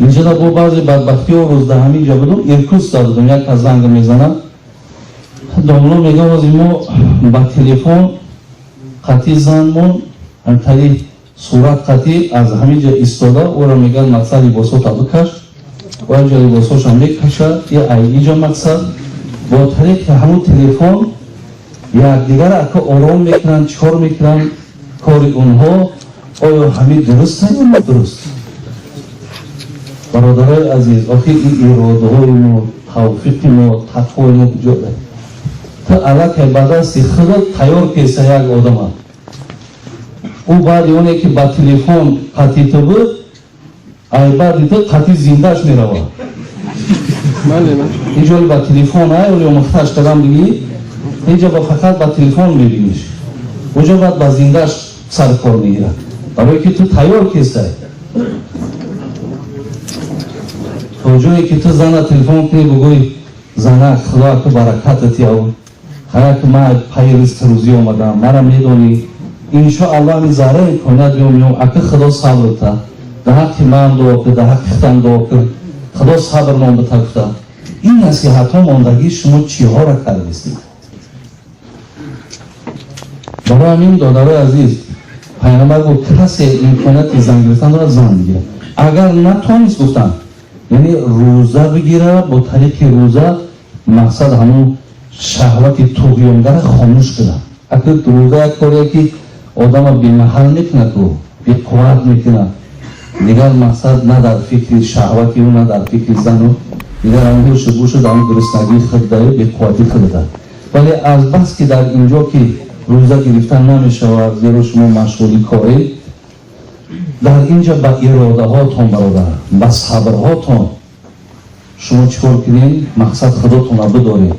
Инҷода бо баъзе бадбахтиҳо рӯз дар ҳамин ҷо будум, Иркутста будум, як кас занг мезанад. Домло мегӯяд, ози мо ба телефон қатъи занмон ҳамтари сурат қатъи аз ҳамин ҷо истода ӯро мегӯяд, мақсад либосота бикаш, ва инҷо либосошам мекаша, я ай иҷо мақсад бо тариқи ҳамун телефон якдигар ака ором мекунанд, чикор мекунанд, кори онҳо оё ҳамин дуруст ё нодуруст? Бародарои азиз, охир ин иродаҳои мо, тавфиқи мо, тақвои мо куҷо? Ту аллакай ба дасти худат тайёр кеса як одама. Ӯ баъди оне ки ба телефон қатъи ту буд, ай баъди ту қатъи зиндааш меравад. Инҷо ба телефон ай оли омӯхтааш кардам бигӣ, инҷо ба фақат ба телефон мебиниш, уҷо баъд ба зиндааш сари кор мегирад, барое ки ту тайёр кестай. То ҷое ки ту зана телефон кунӣ, бигӯй: «Занак, худо аку баракатат яв, ҳаяк ма пайи ризқи рӯзӣ омадам, мара медонӣ, иншоалло ами зарра имконият меом, ака, худо сабр та, дар ҳаққи ман дуо кир, дар ҳаққи худам дуо кир, худо сабр мон бита», гуфта. Ин насиҳатҳо мондагии шумо чиҳоро кардистед? Барои ҳамин, додарои азиз, Пайғамбар гуфт: касе имконияти зан гирифтан дорад, зан бигирад, агар натонист, гуфтанд, яъне рӯза бигира, бо тариқи рӯза мақсад ҳамун шаҳвати туғёнгара хомӯш кунад. Ака, рӯза як коре ки одама бемаҳал мекунад, ку беқувват мекунад, дигар мақсад на дар фикри шаҳвати ӯ, на дар фикри зану, дигар ҳамун ҳушу гӯшу дар ҳамун гуруснагии худ даю беқувватии худ да. Вале аз бас ки дар инҷо ки рӯза гирифтан намешавад, зеро шумо машғули коред, дар инҷа ба иродаҳотон, бародар, ба сабрҳотон шумо чӣ кор кунед? Мақсад худотонро бидоред.